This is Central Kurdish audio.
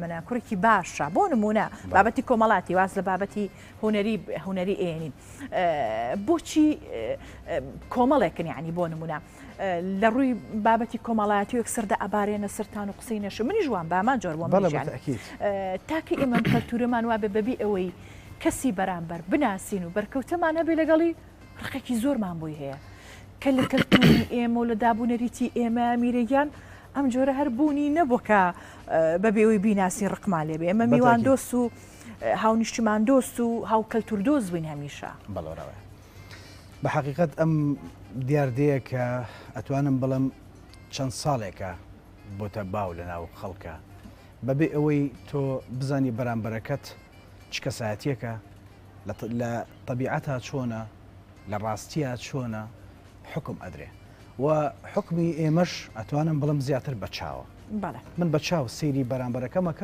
منە کوڕێکی باشە بۆ نمونە بابەتی کۆمەڵاتی واز لە بابەتی هونەری هونەری ئێنین بۆچی کۆمەڵێکن یعنی بۆ نمونە لە ڕووی بابەتی کۆمەڵایەتی وەک سەردا ئەبارێنە سەرتان و قسەی نەش منی ژوان بامان جۆر بۆ تاکە ئێمە کەلتورەمان وابێ بەبی ئەوەی کەسی بەرامبەر بناسین و بەرکەوتەمان هەبێ لەگەڵی ڕقێکی زۆرمان بۆی هەیە کە لە کەلتوری ئێمە و لە دابونەریتی ئێمە میرەگیان ئەم جۆرە هەر بوونی نەبووە کە بەبێ ئەوەی بیناسین ڕقمان لێ بێ ئێمە میوان دۆست و هاونیشتیمان دۆست و هاوکەلتور دۆست بووین هەمیشە. بەڵێ ڕاوەیە. بە حەقیقەت ئەم دیاردەیە کە ئەتوانم بڵێم چەند ساڵێکە بۆتە باو لە ناو خەڵکە بەبێ ئەوەی تۆ بزانی بەرامبەرەکەت چ کەسایەتیەکە لە تەبیعەتا چۆنە لە ڕاستیا چۆنە حوکم ئەدرێ و حوکمی ئێمەش ئەتوانم بڵێم زیاتر بە چاوە. بەڵێ. من بە چاو سەیری بەرامبەرەکەم ئەکەم.